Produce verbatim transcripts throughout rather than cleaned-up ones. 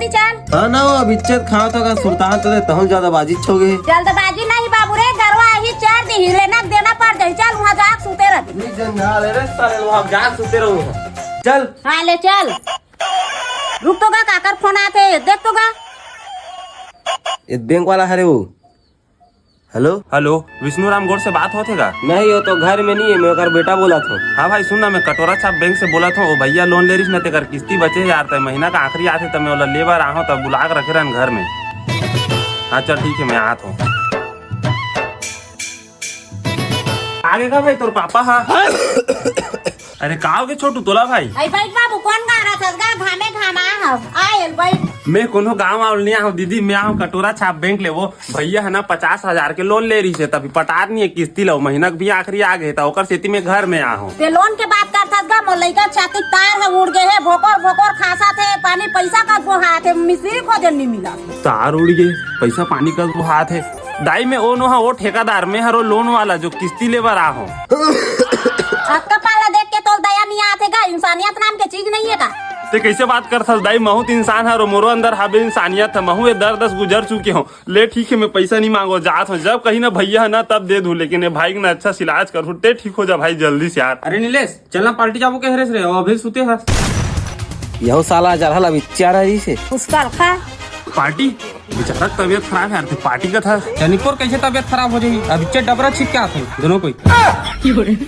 चल। हाँ ना, वो अब इज्जत खाओ तो का सुरतान तो दे, तहु ज्यादा बाजी छो गए। जल्दबाजी नहीं बाबू रे, गरवा ही चार दी, लेना देना पड़ जाई। चल वहाँ जाके सुते रह। नहीं जंजाल है रे साले, वहाँ जाके सुते रहूँ। चल। हाँ ले चल। रुक तो गा, काकर फोन आथे, देख तो गा। ये बैंक वाला हरे वो। हेलो। हेलो, विष्णु राम गौर से बात होथे का? नहीं, वो तो घर में नहीं है, मैं ओकर बेटा बोलत हूँ। हाँ भाई, सुन ना, मैं कटोरा छाप बैंक से बोलत हूँ। वो भैया लोन ले रहिस ना, तेकर किस्ती बचे हे यार, तय महीना का आखिरी आथे, त मैं ओला ले बर आहूँ, तब बुला के रखे रहन घर में। हाँ चल ठीक है, मैं आत हूँ। आगे का भाई तोर पापा हा? अरे का होगे छोटू तोला भाई? अरे बैठ बाबू, कौन गा रहा था? घामे घामा हव। आयल बैठ। मैं कोनो गाँव वाल नहीं आहूँ दीदी, मैं आहूँ कटोरा छाप बैंक ले। वो भैया है ना पचास हजार के लोन ले रहिस हे, तभी पटात नहीं है किस्ती ला, महीना के भी आखिरी आ गए, त ओकर सेती मैं घर में आहूँ। ते लोन के बात करथस गा, मोर लइका छाती तार ह उड़ गए हे, भोकर भोकर खांसत हे, पानी पैसा का बोहात हे, मिस्त्री खोजे नहीं मिला। तार उड़ गए, पैसा पानी का बोहात हे। दाई मैं ओ नोहा ओ ठेकेदार, मैं हरो लोन वाला जो किस्ती ले बर आहूँ। अक्का पाला देख के तोल दया नहीं आथे गा, इंसानियत नाम के चीज नहीं है का? ते कैसे बात करथस दाई, महूँ त इंसान हरो, मोरो अंदर हाबे इंसानियत है, महूँ ये दर्द से गुजर चुके हूँ। ले ठीक है, मैं पैसा नहीं मांगो, जात हूँ। जब कही ना भैया है ना तब दे दूँ, लेकिन ये भाई के ना अच्छा से इलाज कर, ते ठीक हो जा भाई जल्दी से यार। अरे नीलेश, चलना पार्टी जाबो कह रहे रे, अभी सुते हस। यहो साला जरहल अभी चारा रही से। उसका रखा। पार्टी? बेचारा तबीयत खराब है यार, ते पार्टी का था। तनिकोर कैसे तबीयत खराब हो जाही? अब इच्चे डबरा छिप के आथे दोनों कोई।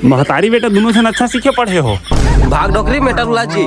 महतारी बेटा दोनों झन अच्छा सीखे पढ़े हो। भाग डोकरी मेटर उला जी।